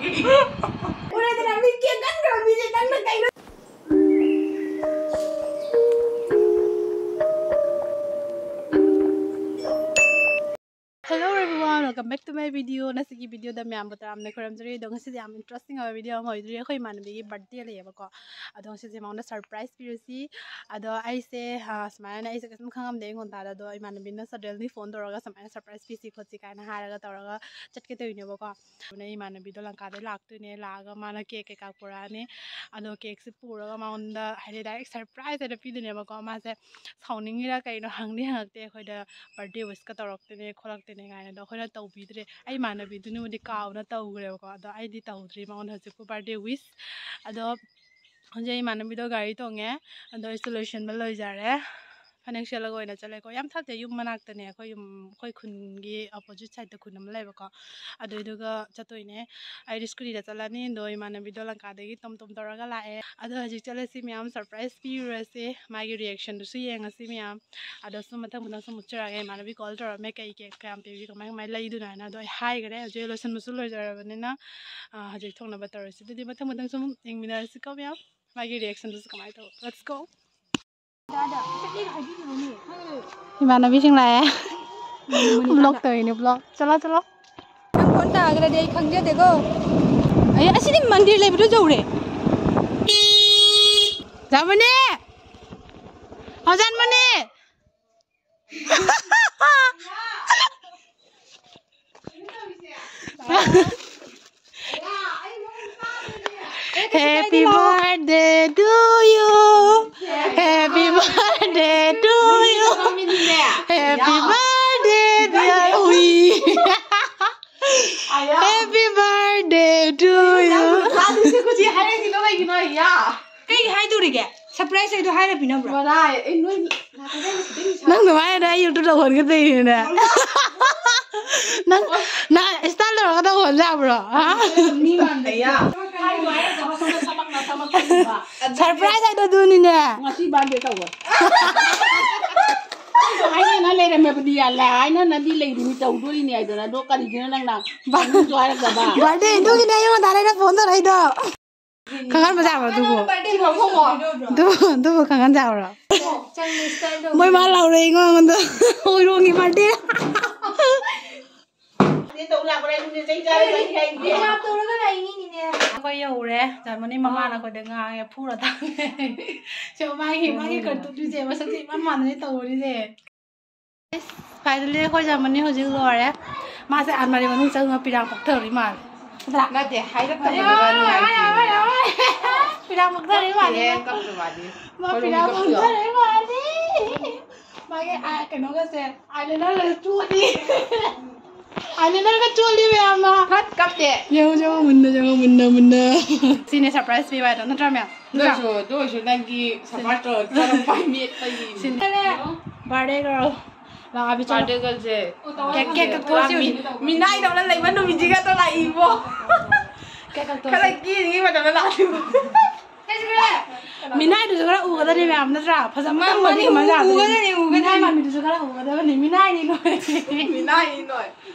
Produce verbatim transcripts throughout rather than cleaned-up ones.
ꯎꯔꯦꯗꯅ ꯃꯤ cake ꯀꯟꯈ꯭ꯔꯕ ꯃꯤꯁꯦ ꯅꯪꯅ ꯀꯩꯅꯣ? Hello everyone, welcome back to my video. ꯉꯁꯤꯒꯤ videoꯗ ꯃꯌꯥꯝꯕꯨ ꯇꯔꯥꯝꯅ ꯈꯨꯔꯨꯝꯖꯔꯤ꯫ ꯑꯗꯣ ꯉꯁꯤꯗꯤ ꯌꯥꯝ interesting ꯑꯣꯏꯕ video ꯑꯃ ꯑꯣꯏꯗꯣꯏꯔꯤ꯫ ꯑꯩꯈꯣꯏ ꯏꯃꯥꯟꯅꯕꯤꯒꯤ birthday ꯂꯩꯌꯦꯕꯀꯣ꯫ ꯑꯗꯣ ꯉꯁꯤꯁꯦ ꯃꯉꯣꯟꯗ surprise ꯄꯤꯔꯨꯁꯤ꯫ ꯑꯗꯣ ꯑꯩꯁꯦ ꯑꯥ, ꯁꯨꯃꯥꯏꯅ ꯑꯩꯁꯦ ꯀꯩꯁꯨꯝ ꯈꯪꯉꯝꯗꯦ ꯑꯩꯉꯣꯟꯗ꯫ ꯑꯗꯣ ꯏꯃꯥꯟꯅꯕꯤꯅ suddenly phone ꯇꯧꯔꯒ ꯁꯨꯃꯥꯏꯅ surprise ꯄꯤꯁꯤ ꯈꯣꯠꯁꯤ ꯀꯥꯏꯅ ꯍꯥꯏꯔꯒ ꯇꯧꯔꯒ ꯆꯠꯀꯦ ꯇꯧꯔꯤꯅꯦꯕꯀꯣ꯫ ꯑꯗꯨꯅ ꯏꯃꯥꯟꯅꯕꯤꯗꯣ ꯂꯪꯀꯥꯗꯩ ꯂꯥꯛꯇꯣꯏꯅꯦ꯫ ꯂꯥꯛꯑꯒ ꯃꯥꯅ cake ꯀꯩꯀꯥ ꯄꯨꯔꯛꯑꯅꯤ꯫ ꯑꯗꯣ cakeꯁꯦ ꯄꯨꯔꯒ ꯃꯉꯣꯟꯗ ꯍꯥꯏꯗꯤ direct surprise ꯑꯣꯏꯅ ꯄꯤꯗꯣꯏꯅꯦꯕꯀꯣ꯫ ꯃꯥꯁꯦ ꯁꯥꯎꯅꯤꯡꯉꯤꯔꯥ ꯀꯩꯅꯣ ꯍꯪꯗꯤ ꯍꯪꯉꯛꯇꯦ ꯑꯩꯈꯣꯏꯗ birthday wishꯀ ꯇꯧꯔꯛꯇꯣꯏꯅꯦ ꯈꯣꯠꯂꯛꯇꯣꯏꯅꯦ ꯀꯥꯏꯅ꯫ ꯑꯗꯣ ꯑꯩꯈꯣꯏꯅ ꯇꯧꯕꯤꯗ꯭ꯔꯦ꯫ ꯑꯩ ꯏꯃꯥꯟꯅꯕꯤꯗꯨꯅꯕꯨꯗꯤ ꯀꯥꯎꯅ ꯇꯧꯈ꯭ꯔꯦꯕꯀꯣ꯫ ꯑꯗꯣ ꯑꯩꯗꯤ ꯇꯧꯗ꯭ꯔꯤ ꯃꯉꯣꯟꯗ ꯍꯧꯖꯤꯛꯄꯨ birthday wish꯫ ꯑꯗꯣ ꯍꯧꯖꯤꯛ ꯏꯃꯥꯟꯅꯕꯤꯗꯣ ꯒꯥꯔꯤ ꯇꯣꯡꯉꯦ꯫ ꯑꯗꯣ ꯑꯩꯁꯨ ꯂꯣꯏꯁꯤꯟꯕ ꯂꯣꯏꯖꯔꯦ꯫ ꯐꯅꯦꯛ ꯁꯦꯠꯂꯒ ꯑꯣꯏꯅ ꯆꯠꯂꯦꯀꯣ꯫ ꯌꯥꯝ ꯊꯥꯞꯇꯦ, ꯌꯨꯝ ꯃꯅꯥꯛꯇꯅꯦ꯫ ꯑꯩꯈꯣꯏ ꯌꯨꯝ, ꯑꯩꯈꯣꯏ ꯈꯨꯟꯒꯤ opposite sideꯇ ꯈꯨꯟ ꯑꯃ ꯂꯩꯕꯀꯣ꯫ ꯑꯗꯨꯏꯗꯨꯒ ꯆꯠꯇꯣꯏꯅꯦ꯫ ꯑꯩꯗꯤ scootyꯗ ꯆꯠꯂꯅꯤ꯫ ꯑꯗꯣ ꯏꯃꯥꯟꯅꯕꯤꯗꯣ ꯂꯪꯀꯥꯗꯒꯤ ꯇꯣꯝ ꯇꯣꯝ ꯇꯧꯔꯒ ꯂꯥꯛꯑꯦ꯫ ꯑꯗꯣ ꯍꯧꯖꯤꯛ ꯆꯠꯂꯁꯤ ꯃꯌꯥꯝ, surprise ꯄꯤꯔꯨꯔꯁꯦ꯫ ꯃꯥꯒꯤ reactionꯗꯨꯁꯨ ꯌꯦꯡꯉꯁꯤ ꯃꯌꯥꯝ꯫ ꯑꯗꯣ ꯁꯨꯝ ꯃꯊꯪ ꯃꯊꯪ ꯁꯨꯝ ꯎꯠꯆꯔꯛꯑꯒꯦ꯫ ꯏꯃꯥꯟꯅꯕꯤ call ꯇꯧꯔꯝꯃꯦ, ꯀꯩ cake ꯀꯌꯥꯝ ꯄꯤꯕꯤ, ꯀꯃꯥꯏ ꯀꯃꯥꯏ ꯂꯩꯗꯣꯏꯅꯣ ꯍꯥꯏꯅ꯫ ꯑꯗꯣ ꯑꯩ ꯍꯥꯏꯈ꯭ꯔꯦ꯫ ꯍꯧꯖꯤꯛ ꯂꯣꯏꯁꯤꯟꯕꯁꯨ ꯂꯣꯏꯖꯔꯕꯅꯤꯅ, ꯑ, ꯍꯧꯖꯤꯛ ꯊꯣꯡꯅꯕ ꯇꯧꯔꯁꯤ꯫ ꯑꯗꯨꯗꯤ ꯃꯊꯪ ꯃꯊꯪ ꯁꯨꯝ ꯌꯦꯡꯃꯤꯟꯅꯔꯁꯤꯀꯣ ꯃꯌꯥꯝ꯫ ꯃꯥꯒꯤ reactionꯗꯨꯁꯨ ꯀꯃꯥꯏꯅ ꯇꯧꯕ? Let's go꯫ ꯏꯃꯥꯟꯅꯕꯤꯁꯤꯡ ꯂꯥꯛꯑꯦ꯫ Vlog ꯇꯧꯔꯤꯅꯦ, vlog꯫ ꯆꯠꯂꯣ, ꯆꯠꯂꯣ꯫ ꯅꯪ phone ꯇꯥꯈ꯭ꯔꯗꯤ ꯑꯩ ꯈꯪꯖꯗꯦꯀꯣ꯫ ꯑꯩ ꯑꯁꯤꯗꯤ ꯃꯟꯗꯤꯔ ꯂꯩꯕꯗꯣ ꯌꯧꯔꯦ꯫ ꯖꯥꯃꯨꯅꯤ! ꯍꯣ ꯖꯥꯃꯨꯅꯤ! Happy birthday to you. Happy birthday to you. Happy birthday, dear. Ui. Happy birthday to you. ꯀꯩꯒꯤ ꯍꯥꯏꯗꯣꯔꯤꯒꯦ? Surprise ꯍꯥꯏꯗꯣ ꯍꯥꯏꯔ ꯄꯤꯅꯕ꯭ꯔꯣ? ꯅꯪ ꯑꯗꯨꯃꯥꯏꯅ ꯑꯩ YouTubeꯇ ꯇꯧꯍꯟꯒꯗꯣꯏꯅꯤꯅꯦ꯫ ꯅꯪ, ꯅꯪ style ꯇꯧꯔꯒ ꯇꯧꯍꯟ ꯌꯥꯕ꯭ꯔꯣ? ꯍꯥ? ꯃꯤ ꯃꯥꯟꯗ ꯌꯥ꯫ Surprise ꯍꯥꯏꯗꯣ ꯑꯗꯨꯅꯤꯅꯦ꯫ ꯉꯁꯤ birthday ꯇꯧꯕ꯫ ꯍꯥꯏꯅꯅ ꯂꯩꯔꯝꯃꯕꯗꯤ ꯌꯥꯜꯂꯦ, ꯍꯥꯏꯅꯅꯗꯤ ꯂꯩꯔꯤꯅꯤ, ꯇꯧꯗꯣꯔꯤꯅꯤ ꯍꯥꯏꯗꯅ꯫ ꯑꯗꯣ ꯀꯔꯤꯒꯤꯅꯣ ꯅꯪꯅ ꯅꯪꯁꯨ ꯍꯥꯏꯔꯛꯇꯕ? ꯕꯥꯔꯗꯦ ꯑꯗꯨꯒꯤꯅꯦ ꯑꯩꯉꯣꯟꯗ ꯍꯥꯏꯔꯒ ꯐꯣꯟ ꯇꯧꯔꯛꯏꯗꯣ꯫ ꯈꯪꯍꯟꯕ ꯌꯥꯕ꯭ꯔꯣ ꯑꯗꯨꯕꯨ? ꯑꯗꯨꯕꯨ, ꯑꯗꯨꯕꯨ ꯈꯪꯍꯟ ꯌꯥꯕ꯭ꯔꯣ? ꯃꯣꯏ ꯃꯥ ꯂꯥꯎꯔꯛꯏꯉꯣ ꯑꯩꯉꯣꯟꯗ꯫ ꯍꯣꯏꯔꯣꯡꯒꯤ ꯕꯥꯔꯗꯦ꯫ ꯑꯩꯈꯣꯏ ꯌꯧꯔꯦ ꯖꯔꯃꯅꯤ꯫ ꯃꯃꯥꯅ ꯑꯩꯈꯣꯏꯗ ꯉꯥꯡꯉꯦ, ꯐꯨꯔ ꯊꯝꯃꯦ꯫ ꯁꯦ, ꯃꯥꯒꯤ, ꯃꯥꯒꯤ ꯀꯔꯇꯨꯠꯇꯨꯁꯦ ꯃꯁꯛꯁꯦ ꯏꯃꯥꯟ ꯃꯥꯟꯅꯅꯤ ꯇꯧꯔꯤꯁꯦ꯫ Finally ꯑꯩꯈꯣꯏ ꯖꯔꯃꯅꯤ ꯍꯧꯖꯤꯛ ꯂꯣꯏꯔꯦ꯫ ꯃꯥꯁꯦ ꯑꯥꯜꯃꯥꯔꯤ ꯃꯅꯨꯡ ꯆꯪꯉꯒ ꯄꯤꯔꯥꯡ ꯄꯣꯛꯊꯔꯤ ꯃꯥꯜꯂꯦ꯫ ꯅꯠꯇ꯭ꯔꯥ? ꯅꯠꯇꯦ, ꯍꯥꯏꯔꯛꯇꯕꯗꯨꯒ ꯅꯨꯡꯉꯥꯏꯇꯦ꯫ ꯄꯤꯔꯥꯡ ꯄꯣꯛꯊꯔꯤ ꯃꯥꯜꯂꯦ꯫ ꯀꯞꯇꯦ, ꯀꯞꯇꯦ ꯃꯥꯗꯤ꯫ ꯃꯥ ꯄꯤꯔꯥꯡ ꯄꯣꯛꯊꯔꯤ ꯃꯥꯜꯂꯦ꯫ ꯃꯥꯒꯤ ꯑꯥ, ꯀꯩꯅꯣꯒꯁꯦ, eyelinerꯒ ꯆꯣꯠꯂꯤ꯫ Eyelinerꯒ ꯆꯣꯠꯂꯤ ꯃꯌꯥꯝ ꯑꯃ꯫ ꯐꯠ ꯀꯞꯇꯦ꯫ ꯌꯦꯡꯉꯨ, ꯌꯦꯡꯉꯨ, ꯃꯨꯟꯅ ꯌꯦꯡꯉꯨ, ꯃꯨꯟꯅ, ꯃꯨꯟꯅ꯫ ꯁꯤꯅꯦ surprise ꯄꯤꯕ ꯍꯥꯏꯗꯣ, ꯅꯠꯇ꯭ꯔꯥ ꯃꯌꯥꯝ? ꯅꯠꯇ꯭ꯔꯥ? ꯑꯗꯨ ꯑꯣꯏꯁꯨ, ꯑꯗꯨ ꯑꯣꯏꯁꯨ ꯅꯪꯒꯤ surprise ꯇꯧꯔꯛꯄ ꯄꯥꯏ ꯃꯦꯠꯄꯒꯤ꯫ ꯁꯤꯅꯦ꯫ Birthday girl ꯂꯥꯛꯑꯕꯤ, ꯆꯠꯂꯣ꯫ Birthday girlꯁꯦ꯫ Cake, cake ꯀꯛꯊꯣꯛꯑꯁꯤ ꯍꯧꯖꯤꯛ꯫ ꯃꯤꯅꯥꯏꯗꯧꯅ ꯂꯩꯕ ꯅꯨꯃꯤꯠꯁꯤꯒ ꯇꯧꯔꯛꯏꯕꯣ꯫ Cake ꯀꯛꯊꯣꯛꯑꯁꯤ꯫ ꯈꯔ ꯀꯦꯔꯤꯉꯩ ꯃꯇꯝꯗ ꯂꯥꯛꯑꯗꯤꯕꯣ꯫ ꯃꯤꯅꯥꯏꯗꯨꯁꯨ ꯈꯔ ꯎꯒꯗꯕꯅꯤ ꯃꯌꯥꯝ, ꯅꯠꯇ꯭ꯔꯥ? ꯐꯖꯕ ꯃꯥ-, ꯇꯝꯕꯗꯤ ꯃꯥꯅꯤ, ꯀꯃꯥꯏꯅ ꯎ-, ꯌꯥꯗꯣꯏꯅꯣ? ꯎꯒꯗꯕꯅꯤ, ꯎꯒꯗꯕꯅꯤ꯫ ꯃꯤꯅꯥꯏ ꯃꯥꯟꯕꯤꯗꯨꯁꯨ ꯈꯔ ꯎꯒꯗꯕꯅꯤ꯫ ꯃꯤꯅꯥꯏꯅꯤ ꯅꯣꯏ꯫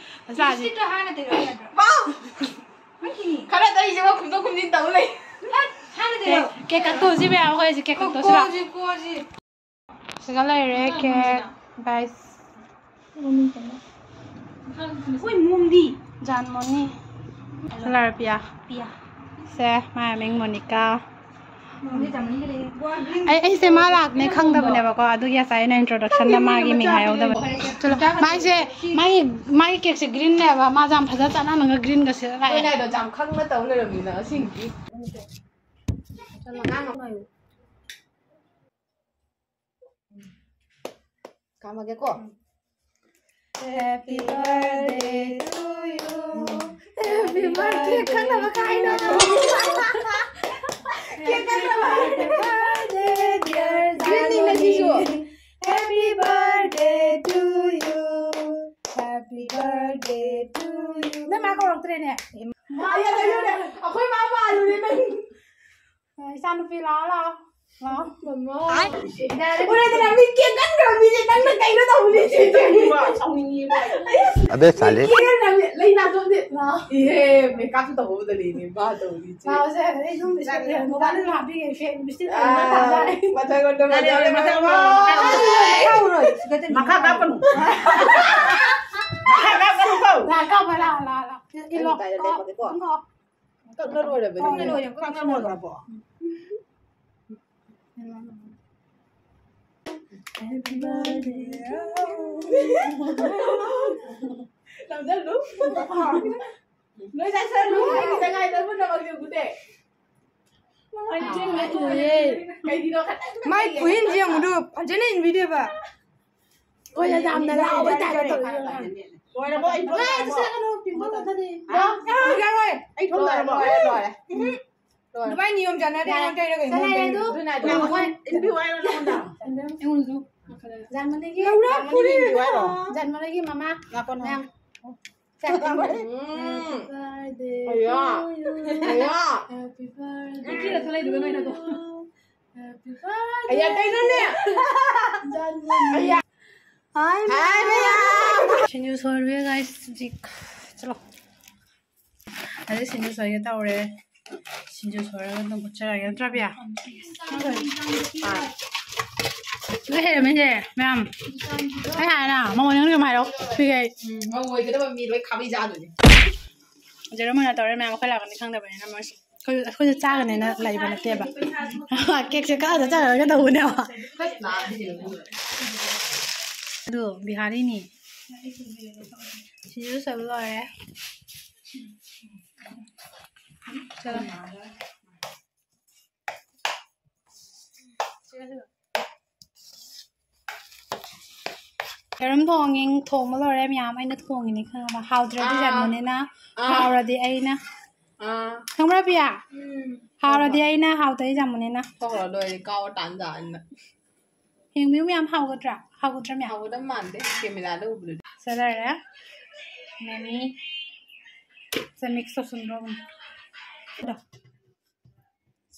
ꯃꯆꯥꯁꯤ꯫ Lipstickꯇꯣ ꯍꯥꯟꯅ ꯇꯩꯔꯣ ꯌꯥꯗ꯭ꯔꯣ? ꯃꯥ! ꯅꯪꯒꯤꯅꯤ꯫ ꯈꯔ ꯇꯩꯁꯦ, ꯃꯥ ꯈꯨꯝꯗꯣꯛ ꯈꯨꯝꯖꯤꯟ ꯇꯧ ꯂꯩ꯫ ꯍꯠ! ꯍꯥꯟꯅ ꯇꯩꯔꯣ꯫ Cake cut ꯇꯧꯁꯤ ꯃꯌꯥꯝ, ꯑꯩꯈꯣꯏ ꯍꯧꯖꯤꯛ cake cut ꯇꯧꯁꯤꯔꯣ? ꯀꯣꯛꯁꯤ, ꯀꯣꯛꯁꯤ꯫ ꯁꯤꯒ ꯂꯩꯔꯦ cake, guys꯫ ꯍꯣꯏ, ꯃꯣꯝꯗꯤ꯫ ꯖꯥꯟꯃꯣꯅꯤ꯫ ꯂꯥꯔ ꯄꯤꯌꯥ꯫ ꯄꯤꯌꯥ꯫ ꯁꯦ, ꯃꯥꯏ ꯃꯤꯡ ꯃꯣꯅꯤꯀꯥ꯫ ꯃꯣꯝꯗꯤ ꯖꯥꯟꯃꯣꯅꯤꯒ ꯂꯩꯔꯦ꯫ ꯑꯩ, ꯑꯩꯁꯦ ꯃꯥ ꯂꯥꯛꯅꯦ ꯈꯪꯗꯕꯅꯦꯕꯀꯣ, ꯑꯗꯨꯒꯤ ꯉꯁꯥꯏ ꯑꯩꯅ introductionꯗ ꯃꯥꯒꯤ ꯃꯤꯡ ꯍꯥꯏꯍꯧꯗꯕꯅꯦ꯫ ꯆꯠꯂꯣ, ꯃꯥꯏꯁꯦ, ꯃꯥꯒꯤ, ꯃꯥꯒꯤ cakeꯁꯦ greenꯅꯦꯕ, ꯃꯥꯁꯦ ꯌꯥꯝ ꯐꯖ ꯆꯥꯟꯅꯅꯒ greenꯒ ꯁꯤꯗ ꯂꯥꯛꯑꯦ꯫ ꯑꯩꯈꯣꯏꯅ ꯑꯗꯣ ꯌꯥꯝ ꯈꯪꯅ ꯇꯧ ꯂꯩꯔꯝꯃꯤꯅ ꯑꯁꯦꯡꯀꯤ꯫ ꯀꯥꯝꯃꯒꯦꯀꯣ꯫ Happy birthday to you. Happy birthday. ꯈꯪꯅꯕ ꯀꯥꯏꯅ꯫ Cake ꯀꯛꯅꯕ꯫ Happy birthday, dear greenꯅꯤꯅ ꯁꯤꯁꯨ꯫ Happy birthday to you. Happy birthday to you. ꯅꯪ ꯃꯥ ꯀꯧꯔꯛꯇ꯭ꯔꯦꯅꯦ꯫ ꯑꯩꯈꯣꯏ ꯃꯥ ꯃꯥꯜꯂꯨꯔꯦ ꯅꯪ꯫ ꯏꯆꯥꯅꯨꯄꯤ ꯂꯥꯛꯑꯣ, ꯂꯥꯛꯑꯣ꯫ ꯂꯥꯛꯑꯣ꯫ ꯃꯃꯥ꯫ ꯎꯔꯦꯗꯅ ꯃꯤ ꯀꯦꯛ ꯀꯟꯈ꯭ꯔꯕ ꯃꯤꯁꯦ ꯅꯪꯅ ꯀꯩꯅꯣ ꯇꯧꯔꯤꯁꯦ? ꯁꯥꯎꯅꯤꯡꯉꯤꯕ꯫ ꯑꯕꯦ ꯁꯥꯂꯦ꯫ ꯀꯦꯛ ꯀꯟꯈ꯭ꯔꯕ ꯃꯤ, ꯂꯩ ꯅꯥꯇꯣꯝꯁꯦ꯫ ꯏꯍꯦ, ꯃꯦꯀꯞꯁꯨ ꯇꯧꯍꯧꯗꯔꯤꯅꯦ ꯃꯥ ꯇꯧꯔꯤꯁꯦ꯫ ꯂꯥꯛꯑꯣꯁꯦ, ꯑꯩ ꯁꯨꯝ ꯃꯣꯕꯥꯏꯜꯗ ꯍꯥꯞꯄꯤꯒꯦ, ꯐꯦꯟ ꯃꯤꯁꯇꯤꯛ ꯑꯣꯏꯅ ꯊꯥꯖꯔꯦ꯫ ꯃꯊꯪ ꯑꯣꯏꯅ ꯃꯊꯪ ꯃꯊꯪ ꯃꯊꯪ꯫ ꯃꯈꯥ ꯀꯥꯞꯀꯅꯨ꯫ ꯃꯈꯥ ꯀꯥꯞꯀꯅꯨ ꯀꯣ꯫ ꯂꯥꯛ ꯀꯥꯞꯄ, ꯂꯥꯛ, ꯂꯥꯛ, ꯂꯥꯛ꯫ ꯏꯜꯂꯣ꯫ ꯑꯩ ꯃꯇꯥꯏꯗ ꯂꯦꯞꯄꯒꯦꯀꯣ꯫ ꯀꯥꯞꯄꯣ꯫ ꯀꯛꯅ ꯂꯣꯏꯔꯕꯅꯦ꯫ ꯀꯛꯅ ꯂꯣꯏꯔꯕꯣ? ꯀꯛꯅ ꯂꯣꯏꯔꯕꯣ? ꯅꯝꯖꯜꯂꯨ꯫ ꯅꯣꯏ ꯆꯥꯁꯜꯂꯨ꯫ ꯑꯩ ꯈꯤꯇꯪ ꯉꯥꯏꯗ ꯄꯨꯝꯅꯃꯛ ꯌꯦꯡꯉꯨꯅꯦ꯫ ꯀꯩꯒꯤꯅꯣ ꯈꯇꯪ ꯃꯥꯏ ꯈꯨꯏꯟꯁꯤ ꯌꯦꯡꯉꯨꯗꯨ ꯐꯖꯅ ꯏꯟꯕꯤꯗꯦꯕ꯫ ꯑꯩꯈꯣꯏꯅ ꯌꯥꯝꯅ ꯂꯥꯎꯕ ꯇꯥꯏꯞꯇ ꯇꯧꯔꯤ꯫ ꯂꯣꯏꯔꯕꯣ? ꯑꯩ ꯊꯣꯛ ꯂꯣꯏꯔꯕꯣ? ꯍꯥ? ꯌꯥꯔꯣꯏ꯫ ꯑꯩ ꯊꯣꯛ ꯂꯣꯏꯔꯕꯣ? ꯂꯣꯏꯔꯦ, ꯂꯣꯏꯔꯦ꯫ ꯎꯝ꯫ ꯂꯣꯏꯔꯦ꯫ ꯑꯗꯨꯃꯥꯏ ꯅꯤꯌꯣꯝ ꯆꯠꯅꯗꯦ, ꯌꯥꯔꯦ꯫ ꯅꯪ ꯀꯩꯔ ꯀꯩꯅꯣ ꯆꯠꯂꯦ ꯈꯪꯗꯦ꯫ ꯑꯗꯨ꯫ ꯑꯗꯨꯅ ꯑꯗꯨ ꯅꯪꯉꯣꯟꯗ ꯏꯟꯕꯤꯌꯨ ꯍꯥꯏꯔꯣ ꯅꯪꯉꯣꯟꯗ? ꯑꯩꯉꯣꯟꯗꯁꯨ꯫ ꯖꯥꯟꯃꯅꯤꯒꯤ ꯂꯧꯔꯥ ꯐꯨꯔꯤ꯫ ꯏꯟꯕꯤꯌꯨ ꯍꯥꯏꯔꯣ? ꯖꯥꯟꯃꯅꯤꯒꯤ ꯃꯃꯥ꯫ ꯉꯥꯏꯈꯣ, ꯉꯥꯏꯈꯣ꯫ ꯃꯌꯥꯝ꯫ ꯎꯝ꯫ Happy birthday ꯑꯌꯥ꯫ To you꯫ ꯑꯌꯥ꯫ Happy birthday ꯅꯪ ꯀꯤꯔ ꯊꯣꯛꯂꯛꯏꯗꯨꯒ ꯅꯣꯏꯅ ꯑꯗꯣ꯫ To you꯫ Happy birthday꯫ ꯑꯌꯥ, ꯀꯩꯅꯣꯅꯦ? ꯖꯥꯟꯃꯅꯤ꯫ ꯑꯌꯥ꯫ ꯍꯥꯏ, ꯍꯥꯏ, ꯃꯌꯥꯝ꯫ ꯃꯌꯥꯝ꯫ ꯁꯤꯡꯖꯨ ꯁꯣꯏꯔꯨꯔꯦ, guys, ꯍꯧꯖꯤꯛ꯫ ꯆꯠꯂꯣ꯫ ꯑꯗꯩ ꯁꯤꯡꯖꯨ ꯁꯣꯏꯒꯦ ꯇꯧꯔꯦ꯫ ꯁꯤꯡꯖꯨ ꯁꯣꯏꯔꯒ ꯑꯗꯨꯝ ꯎꯠꯆꯔꯒꯦ, ꯅꯠꯇ꯭ꯔꯥ, ꯄꯤꯌꯥ? ꯑꯥ꯫ ꯂꯣꯏ ꯍꯩꯔꯝꯃꯤꯁꯦ, ꯃꯌꯥꯝ꯫ ꯑꯩ ꯍꯥꯏꯔꯦꯅ, ꯃꯉꯣꯟꯗ ꯅꯪ ꯀꯩꯅꯣꯝ ꯍꯥꯏꯔꯣ꯫ ꯄꯤꯒꯦ ꯑꯩ꯫ ꯎꯝ, ꯃꯧ ꯑꯣꯏꯒꯗꯕ ꯃꯤ ꯂꯣꯏ ꯈꯥꯕꯩ ꯆꯥꯗꯣꯏꯅꯦ꯫ ꯖꯦꯔꯣ ꯃꯅꯥ ꯇꯧꯔꯦ ꯃꯌꯥꯝ, ꯑꯩꯈꯣꯏ ꯂꯥꯛꯀꯅꯤ ꯈꯪꯗꯕꯅꯤꯅ ꯃꯣꯏꯁꯨ꯫ ꯑꯩꯈꯣꯏ, ꯑꯩꯈꯣꯏꯁꯨ ꯆꯥꯒꯅꯤꯅ ꯂꯩꯕ ꯅꯠꯇꯦꯕ꯫ ꯀꯦꯛꯁꯦ ꯀꯛꯑꯒ ꯆꯥꯔꯒ ꯇꯧꯕꯅꯦꯕ꯫ ꯑꯗꯨ ꯕꯤꯍꯥꯔꯤꯅꯤ꯫ ꯁꯤꯡꯖꯨ ꯁꯣꯏꯕ ꯂꯣꯏꯔꯦ꯫ ꯆꯠꯂꯣ꯫ ꯌꯦꯔꯨꯝ ꯊꯣꯡꯉꯤ, ꯊꯣꯡꯕ ꯂꯣꯏꯔꯦ ꯃꯌꯥꯝ꯫ ꯑꯩꯅ ꯊꯣꯡꯉꯤꯅꯤ ꯈꯪꯉꯕ? ꯍꯥꯎꯗ꯭ꯔꯗꯤ ꯑꯥ꯫ ꯖꯟꯃꯅꯤꯅ, ꯑꯥ꯫ ꯍꯥꯎꯔꯗꯤ ꯑꯩꯅ꯫ ꯑꯥ꯫ ꯈꯪꯕ꯭ꯔꯥ, ꯄꯤꯌꯥ? ꯎꯝ꯫ ꯍꯥꯎꯔꯗꯤ ꯍꯣꯏ, ꯍꯣꯏ꯫ ꯑꯩꯅ, ꯍꯥꯎꯇ꯭ꯔꯗꯤ ꯖꯟꯃꯅꯤꯅ꯫ ꯍꯣꯏ, ꯍꯣꯏ, ꯂꯣꯏꯔꯦ꯫ ꯀꯥꯎ ꯇꯥꯟꯖꯥꯅ꯫ ꯌꯦꯡꯕꯤꯌꯨ ꯃꯌꯥꯝ, ꯍꯥꯎꯒꯗ꯭ꯔꯥ? ꯍꯥꯎꯒꯗ꯭ꯔꯥ ꯃꯌꯥꯝ? ꯍꯥꯎꯒꯗꯕ ꯃꯥꯟꯗꯦ꯫ ꯀꯦꯃꯦꯔꯥꯗ ꯎꯕꯗꯗꯤ꯫ ꯆꯠꯂꯔꯦ꯫ ꯃꯤꯃꯤ꯫ ꯁꯦ mix ꯇꯧꯁꯟꯈ꯭ꯔꯣ꯫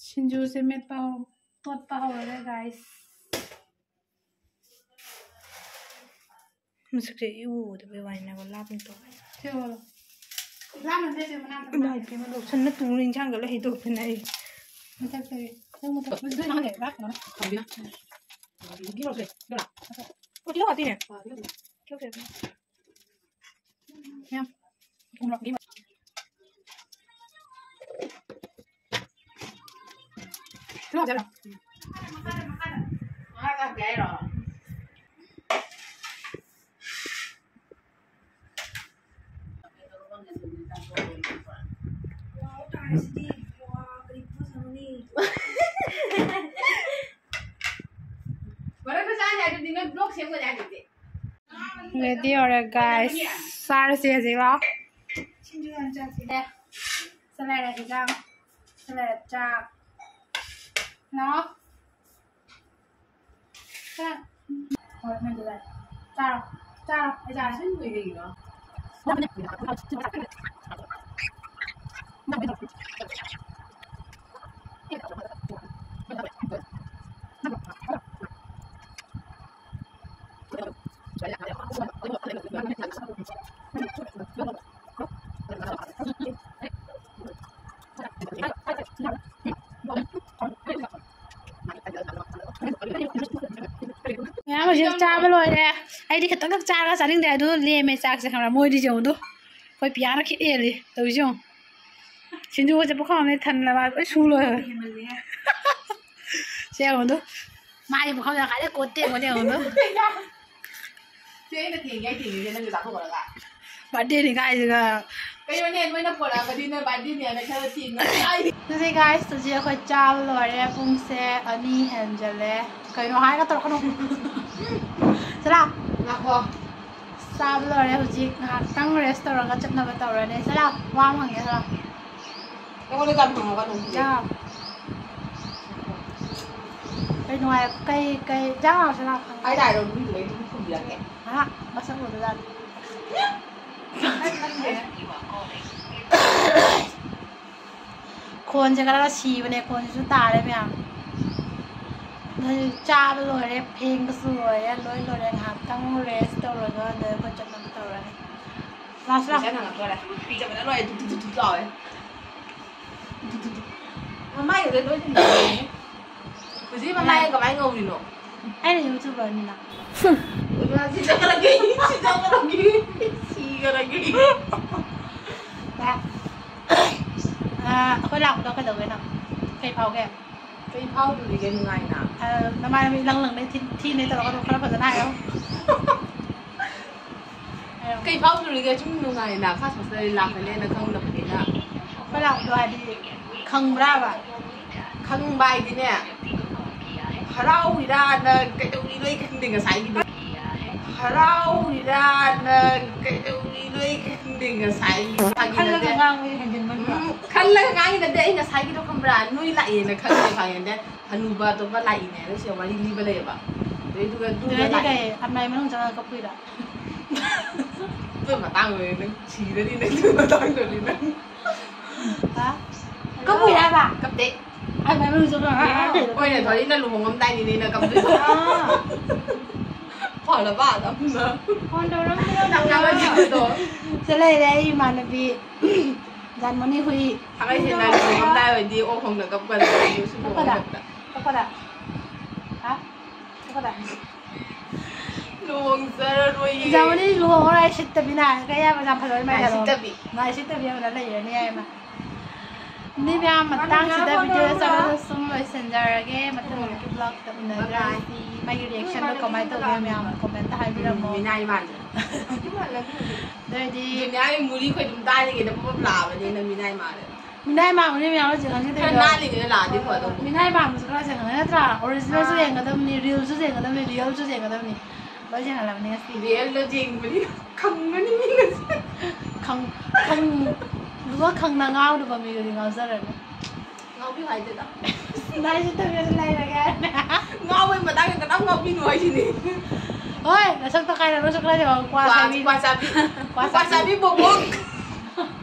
ꯁꯤꯡꯖꯨꯁꯦ ꯃꯦꯠꯄ ꯍꯧ-, ꯇꯣꯠꯄ ꯍꯧꯔꯒꯦ, guys꯫ ꯃꯁꯛꯁꯦ ꯏꯎ ꯎꯗꯕꯩ ꯋꯥꯅꯤꯅꯦꯀꯣ, ꯂꯥꯞꯅ ꯇꯧ꯫ ꯁꯤ ꯎꯔꯣ꯫ ꯂꯥꯞꯅꯗꯦ, ꯁꯤ ꯃꯅꯥꯛꯇ ꯏꯃꯥ ꯏꯄꯦꯝꯃ, ꯂꯣꯛꯁꯟꯅ ꯇꯨꯔꯤ ꯏꯟꯁꯥꯡꯒ ꯂꯣꯏ ꯍꯩꯗꯣꯛꯇꯅ ꯑꯩ꯫ ꯃꯊꯛꯇꯒꯤ꯫ ꯅꯪ ꯃꯊꯛ꯫ ꯑꯗꯨ ꯅꯪ ꯍꯦꯛ ꯂꯥꯛꯀꯅꯣ꯫ ꯀꯩꯒꯤꯅꯣ? ꯀꯤꯂꯣ ꯍꯥꯞꯄꯤꯅꯦ꯫ ꯀꯤꯂꯣ ꯀꯌꯥ ꯄꯤꯅꯣ? ꯃꯌꯥꯝ꯫ ꯊꯨꯝ ꯃꯣꯔꯣꯛ ꯃꯍꯤ꯫ ꯊꯨꯝ ꯌꯥꯛꯄꯤ ꯍꯥꯞꯄꯤꯔꯣ? ꯃꯔꯛꯇ ꯆꯥꯅꯤ ꯍꯥꯏꯗꯨꯗꯤ ꯅꯣꯏ vlog ꯁꯦꯝꯒꯅꯤ ꯍꯥꯏꯗꯨꯗꯤ꯫ Ready ꯑꯣꯏꯔꯦ, guys꯫ ꯆꯥꯔꯁꯤ ꯍꯧꯖꯤꯛ, ꯂꯥꯛꯑꯣ꯫ ꯁꯤ ꯂꯩꯔꯦ ꯍꯤꯟꯖꯥꯡ, ꯁꯤ ꯂꯩꯔꯦ ꯆꯥꯛ꯫ ꯂꯥꯛꯑꯣ꯫ ꯆꯥꯛ꯫ ꯍꯣꯏ, ꯃꯩꯗꯨ ꯂꯥꯛꯑꯦ꯫ ꯆꯥꯔꯣ, ꯆꯥꯔꯣ, ꯑꯩ ꯆꯥꯔꯦ꯫ ꯃꯌꯥꯝ ꯍꯧꯖꯤꯛ ꯆꯥꯕ ꯂꯣꯏꯔꯦ꯫ ꯑꯩꯗꯤ ꯈꯤꯇꯪꯈꯛ ꯆꯥꯔꯒ ꯆꯥꯅꯤꯡꯗꯦ꯫ ꯑꯗꯨ ꯂꯦꯝꯃꯦ ꯆꯥꯛꯁꯦ, ꯈꯪꯕ꯭ꯔꯥ? ꯃꯣꯏꯗꯤ ꯌꯦꯡꯉꯨ ꯑꯗꯨ꯫ ꯑꯩꯈꯣꯏ ꯄꯤꯌꯥꯅ ꯈꯤꯠ ꯍꯦꯜꯂꯤ ꯇꯧꯔꯤꯁꯦ ꯌꯦꯡꯉꯨ꯫ ꯁꯤꯡꯖꯨꯒꯁꯦ ꯄꯨꯈꯝ ꯑꯃꯗ ꯊꯟꯅꯕ ꯂꯣꯏ ꯁꯨ ꯂꯣꯏꯔꯦ꯫ ꯁꯦ ꯌꯦꯡꯉꯨ ꯑꯗꯨ꯫ ꯃꯥꯗꯤ ꯄꯨꯈꯝꯗ ꯉꯁꯥꯏꯗꯩ ꯀꯣꯠꯇꯦ, ꯌꯦꯡꯉꯨ, ꯌꯦꯡꯉꯨ ꯑꯗꯨ꯫ ꯆꯦ, ꯑꯩꯅ ꯊꯦꯡꯉꯦ, ꯑꯩ ꯊꯦꯡꯉꯦ, ꯅꯪꯁꯨ ꯆꯥꯊꯣꯛꯈ꯭ꯔꯒ꯫ Birthdayꯅꯤ ꯀꯥꯏꯁꯤꯒ꯫ ꯀꯩꯅꯣꯅꯦ, ꯅꯣꯏꯅ ꯄꯣꯔꯛꯑꯒꯗꯤ ꯅꯣꯏ birthdayꯅꯦꯅ ꯈꯔ ꯊꯦꯡꯅ ꯆꯥꯏ꯫ ꯑꯗꯨꯗꯤ guys, ꯍꯧꯖꯤꯛ ꯑꯩꯈꯣꯏ ꯆꯥꯕ ꯂꯣꯏꯔꯦ꯫ ꯄꯨꯡꯁꯦ ꯑꯅꯤ ꯍꯦꯟꯖꯜꯂꯦ꯫ ꯀꯩꯅꯣ ꯍꯥꯏꯔꯒ ꯇꯧꯔꯛꯀꯅꯨ꯫ ꯆꯠꯂꯣ꯫ ꯉꯥꯏꯈꯣ꯫ ꯆꯥꯕ ꯂꯣꯏꯔꯦ꯫ ꯍꯧꯖꯤꯛ ꯉꯥꯏꯍꯥꯛꯇꯪ rest ꯇꯧꯔꯒ ꯆꯠꯅꯕ ꯇꯧꯔꯅꯤ꯫ ꯆꯠꯂꯣ, ꯋꯥ ꯑꯃ ꯍꯪꯒꯦ, ꯆꯠꯂꯣ꯫ ꯑꯩꯉꯣꯟꯗ ꯌꯥꯝ ꯍꯪꯉꯛꯀꯅꯨ, ꯍꯧꯖꯤꯛ꯫ ꯌꯥ꯫ ꯀꯩ ꯅꯨꯡꯉꯥꯏ-, ꯀꯩ, ꯀꯩ ꯏꯟꯖꯥꯡ ꯍꯥꯎꯔꯁꯨ ꯂꯥꯛꯀꯅꯤ꯫ ꯍꯥꯏꯇꯥꯔꯦ, ꯃꯤꯗꯨꯗ ꯑꯩ ꯑꯗꯨꯝ ꯈꯨꯝꯕꯤꯔꯛꯀꯦ꯫ ꯑꯍꯥ, ꯃꯁꯛ ꯎꯗꯖꯥꯠꯅꯤ꯫ ꯈꯣꯟꯁꯦ ꯈꯔ ꯁꯤꯕꯅꯦ, ꯈꯣꯟꯁꯤꯁꯨ ꯇꯥꯔꯦ ꯃꯌꯥꯝ꯫ ꯆꯥꯕ ꯂꯣꯏꯔꯦ, ꯐꯦꯡꯕꯁꯨ ꯂꯣꯏꯔꯦ, ꯂꯣꯏ ꯂꯣꯏꯔꯦ꯫ ꯉꯥꯏꯍꯥꯛꯇꯪ rest ꯇꯧꯔꯒ ꯑꯗ ꯑꯩꯈꯣꯏ ꯆꯠꯅꯕ ꯇꯧꯔꯅꯤ꯫ ꯂꯥꯁ ꯂꯥꯎ꯫ ꯄꯩꯁꯥ ꯊꯥꯡꯒꯠꯈ꯭ꯔꯦ꯫ ꯄꯤꯖꯕꯅ ꯂꯣꯏꯔꯦ꯫ ꯗꯨꯞ ꯗꯨꯞ ꯗꯨꯞ ꯗꯨꯞ ꯂꯥꯎꯋꯦ꯫ ꯗꯨꯞ ꯗꯨꯞ ꯗꯨꯞ꯫ ꯃꯃꯥꯏꯒꯗꯣ ꯂꯣꯏ ꯊꯦꯡꯅꯔꯦ꯫ ꯍꯧꯖꯤꯛ ꯃꯃꯥꯏ ꯀꯃꯥꯏꯅ ꯉꯧꯔꯤꯅꯣ? ꯑꯩꯅ YouTuberꯅꯤꯅ꯫ ꯑꯣꯏꯃꯥ, ꯁꯤꯖꯈ꯭ꯔꯒꯦ, ꯁꯤꯖꯈ꯭ꯔꯒꯦ, ꯁꯤꯈ꯭ꯔꯒꯦ꯫ ꯑ, ꯑꯩꯈꯣꯏ ꯂꯥꯛꯄꯗꯣ ꯀꯩꯗꯧꯒꯦ ꯅꯪ? ꯀꯩ ꯐꯥꯎꯒꯦ? ꯀꯩ ꯐꯥꯎꯗꯣꯔꯤꯒꯦ ꯅꯨꯡꯉꯥꯏꯅ? ꯑ, ꯅꯃꯥꯟꯅꯕꯤ ꯏꯂꯪ ꯂꯪꯅ ꯊꯤ-, ꯊꯤꯅꯦ ꯇꯧꯔꯒ ꯈꯔ ꯐꯖꯅ ꯍꯥꯏꯌꯣ꯫ ꯍꯥꯏꯌꯣ꯫ ꯀꯩ ꯐꯥꯎꯗꯣꯔꯤꯒꯦ? ꯁꯨꯝ ꯅꯨꯡꯉꯥꯏꯅ ꯈꯥꯁ ꯈꯥꯁꯇ ꯂꯥꯛꯀꯅꯦꯅ ꯈꯪꯗꯕꯅꯤꯅ꯫ ꯑꯩꯈꯣꯏ ꯂꯥꯛꯄꯗꯣ ꯍꯥꯏꯗꯤ ꯈꯪꯕ꯭ꯔꯥꯕ? ꯈꯪꯕ ꯍꯥꯏꯗꯤꯅꯦ, ꯍꯔꯥꯎꯔꯤꯔꯥꯅ ꯀꯩꯗꯧꯔꯤꯅꯣ ꯑꯩ ꯈꯪꯗꯦ ꯉꯁꯥꯏꯒꯤꯗꯣ꯫ ꯍꯔꯥꯎꯔꯤꯔꯥꯅ ꯀꯩꯗꯧꯔꯤꯅꯣ ꯑꯩ ꯈꯪꯗꯦ ꯉꯁꯥꯏꯒꯤꯗꯣ꯫ ꯐꯥꯒꯤ ꯈꯜꯂꯒ ꯅꯠꯇꯦ꯫ ꯉꯥꯡꯕꯗꯤ ꯍꯦꯟꯖꯤꯟꯃꯟꯗ꯭ꯔꯣ? ꯎꯝ, ꯈꯜꯂꯒ ꯉꯥꯡꯉꯤ ꯅꯠꯇꯦ꯫ ꯑꯩ ꯉꯁꯥꯏꯒꯤꯗꯣ ꯈꯪꯕ꯭ꯔꯥ? ꯅꯣꯏ ꯂꯥꯛꯑꯦꯅ ꯈꯪꯗꯦ ꯈꯪꯉꯦ꯫ ꯑꯗꯩ ꯍꯅꯨꯕ ꯑꯇꯣꯞꯄ ꯂꯥꯛꯏꯅꯦ ꯍꯥꯏꯅ ꯁꯤꯗ ꯋꯥꯔꯤ ꯂꯤꯕ ꯂꯩꯌꯦꯕ꯫ ꯑꯗꯩꯗꯨꯒ ꯑꯗꯨꯗ ꯑꯗꯨꯗꯩꯗꯤ ꯂꯥꯛꯏ꯫ ꯀꯩ ꯑꯝꯂꯥꯏ ꯃꯅꯨꯡ ꯆꯪꯉꯒ ꯀꯞꯄꯨꯏꯔꯣ? ꯑꯗꯨ ꯃꯇꯥꯡꯗꯨꯗꯤ ꯅꯪ ꯁꯤꯔꯅꯤ, ꯅꯪ ꯑꯗꯨ ꯃꯇꯥꯡꯗꯨꯗꯤ ꯅꯪ꯫ ꯍꯥ? ꯀꯞꯄꯨꯏꯔꯕ? ꯀꯞꯇꯦ꯫ ꯑꯝꯂꯥꯏ ꯃꯅꯨꯡ ꯆꯪꯉꯒ ꯍꯣꯏꯅꯦ, ꯊꯣꯔꯤꯅ ꯂꯨꯍꯣꯡꯉꯝꯗꯥꯏꯅꯤꯅꯦ ꯅꯪ ꯀꯞꯇꯣꯏꯗꯣ꯫ ꯑꯥ꯫ ꯐꯔꯕ ꯑꯗꯨꯝꯅ꯫ ꯐꯣꯟ ꯇꯧꯔꯝꯕꯗꯣ꯫ ꯅꯛꯅꯕ ꯆꯤꯡꯕꯗꯣ꯫ ꯁꯤꯗ ꯂꯩꯔꯦ ꯑꯩ ꯏꯃꯥꯟꯅꯕꯤ ꯖꯥꯟꯃꯅꯤ ꯍꯨꯏ꯫ ꯊꯥꯡꯒꯩ ꯁꯦꯡꯅ ꯂꯨꯍꯣꯡꯉꯝꯗꯥꯏ ꯑꯣꯏꯗꯤ ꯑꯣꯛ ꯈꯣꯡꯗ ꯀꯞꯀꯅꯤ, ꯁꯨꯝ ꯀꯞꯄꯗ? ꯂꯨꯍꯣꯡꯉꯝꯗꯥꯏꯗ꯫ ꯀꯞꯄꯗ? ꯍꯥ? ꯀꯞꯄꯗ? ꯂꯨꯍꯣꯡꯖꯔꯔꯣꯏꯌꯦ꯫ ꯖꯥꯟꯃꯅꯤ ꯂꯨꯍꯣꯡꯉꯔꯣꯏ, ꯁꯤꯠꯇꯕꯤ ꯅꯥꯔꯒ ꯌꯥꯝ ꯌꯥꯝ ꯐꯖꯕ ꯅꯥꯏ ꯃꯥꯏ ꯁꯤꯠꯇꯕꯤ꯫ ꯅꯥꯏ ꯁꯤꯠꯇꯕꯤ ꯑꯃꯗ ꯂꯩꯔꯅꯤ ꯍꯥꯏ ꯃꯥ꯫ ꯃꯤ ꯃꯌꯥꯝ ꯃꯇꯥꯡꯁꯤꯗ video ꯆꯠꯂꯒ ꯁꯨꯝ ꯂꯣꯏꯁꯤꯟꯖꯔꯒꯦ꯫ ꯃꯊꯪ ꯃꯊꯪꯒꯤ vlogꯇ ꯎꯅꯗ꯭ꯔꯁꯤ꯫ ꯃꯥꯒꯤ reactionꯗꯣ ꯀꯃꯥꯏꯅ ꯇꯧꯒꯦ ꯃꯌꯥꯝ commentꯇ ꯍꯥꯏꯕꯤꯔꯝꯃꯣ꯫ ꯎꯝ, ꯃꯤꯅꯥꯏ ꯃꯥꯟꯗ꯭ꯔꯣ? ꯑꯗꯨ ꯑꯣꯏꯔꯗꯤ ꯖꯨꯅꯤꯌꯥꯔꯒꯤ ꯃꯨꯔꯤ ꯑꯩꯈꯣꯏ ꯑꯗꯨꯝ ꯇꯥꯔꯤꯉꯩꯗ ꯄꯨꯞ ꯄꯨꯞ ꯂꯥꯛꯑꯕꯅꯤꯅ ꯃꯤꯅꯥꯏ ꯃꯥꯜꯂꯦ꯫ ꯃꯤꯅꯥꯏ ꯃꯥꯟꯕꯅꯦ ꯃꯌꯥꯝ ꯂꯣꯏ ꯈꯪꯉꯦ ꯈꯔ ꯇꯧꯔꯤꯗꯣ꯫ ꯅꯥꯜꯂꯤꯉꯩꯗ ꯂꯥꯛꯑꯗꯤ ꯐꯗꯧꯕ꯫ ꯃꯤꯅꯥꯏ ꯃꯥꯟꯕꯁꯨ ꯈꯔ ꯈꯪꯉꯦ ꯅꯠꯇ꯭ꯔꯥ? Originalꯁꯨ ꯑꯥ꯫ ꯌꯦꯡꯒꯗꯕꯅꯤ, realꯁꯨ ꯌꯦꯡꯒꯗꯕꯅꯤ, realꯁꯨ ꯌꯦꯡꯒꯗꯕꯅꯤ꯫ ꯂꯣꯏ ꯌꯦꯡꯍꯜꯂꯕꯅꯤ ꯉꯁꯤ꯫ Realꯗꯣ ꯌꯦꯡꯕꯅꯤꯅ ꯈꯪꯒꯅꯤ ꯃꯤ ꯉꯁꯤ꯫ ꯈꯪ-, ꯈꯪ-, ꯂꯨꯕ ꯈꯪꯅ ꯉꯥꯎꯗꯕ ꯃꯤꯗꯨꯗꯤ ꯉꯥꯎꯖꯔꯅꯤ꯫ ꯉꯥꯎꯕꯤꯌꯨ ꯍꯥꯏꯗꯦꯗ꯫ ꯅꯥꯏ ꯁꯤꯠꯇꯕꯤꯗ ꯂꯩꯔꯒꯦ꯫ ꯉꯥꯎꯕꯩ ꯃꯇꯥꯡꯗ ꯀꯅꯥꯝ ꯉꯥꯎꯕꯤꯅꯨ ꯍꯥꯏꯁꯤꯅꯤ꯫ ꯍꯣꯏ, ꯅꯁꯛꯇꯣ ꯈꯥꯏꯔꯅꯨ, ꯁꯨꯛ ꯈꯔ ꯌꯦꯡꯉꯣ, ꯀ꯭ꯋꯥ ꯀ꯭ꯋꯥ, ꯁꯥꯕꯤ꯫ ꯀ꯭ꯋꯥ ꯆꯥꯕꯤ꯫ ꯀ꯭ꯋꯥ ꯀ꯭ꯋꯥ ꯆꯥꯕꯤ꯫ ꯆꯥꯕꯤ ꯕꯣꯕꯣꯛ꯫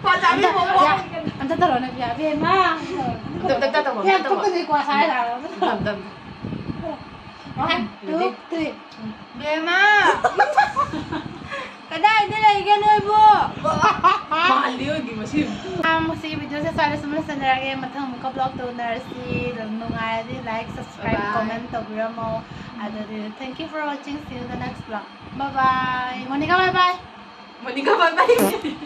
ꯀ꯭ꯋꯥ ꯆꯥꯕꯤ ꯑꯝꯇ, ꯕꯣꯕꯣꯛ꯫ ꯌꯥ, ꯑꯝꯇ ꯇꯧꯔꯣ, ꯅꯕꯤꯌꯥ, ꯑꯕꯦꯝꯃ꯫ ꯑꯝꯇ, ꯑꯝꯇ, ꯑꯝꯇ ꯇꯧꯔꯣ, ꯌꯥꯝ ꯑꯝꯇ ꯇꯧꯔꯣ꯫ ꯀꯞꯀꯅꯤ, ꯀ꯭ꯋꯥ ꯁꯥꯔ ꯂꯥꯛꯑꯣ꯫ ꯑꯝꯇ, ꯑꯝꯇ, ꯑꯝꯇ꯫ Two, three. ꯕꯦꯝꯃ! ꯀꯗꯥꯏꯗ ꯂꯩꯒꯦ ꯅꯣꯏꯕꯨ? ꯃꯥꯜꯂꯤ ꯑꯣꯏꯒꯤ ꯃꯁꯤ꯫ ꯑꯥ, ꯃꯁꯤꯒꯤ video ꯁꯦ ꯁ꯭ꯋꯥꯏꯗ ꯁꯨꯝ ꯂꯣꯏꯁꯤꯟꯖꯔꯒꯦ꯫ ꯃꯊꯪ ꯑꯃꯨꯛꯀ vlog ꯇꯧꯅꯔꯁꯤ꯫ ꯅꯨꯡꯉꯥꯏꯔꯗꯤ like, subscribe, bye bye, comment ꯇꯧꯕꯤꯔꯝꯃꯣ꯫ ꯑꯗꯨꯗꯤ thank you for watching. See you in the next vlog. Bye bye. Monica, bye bye. Monica, bye bye.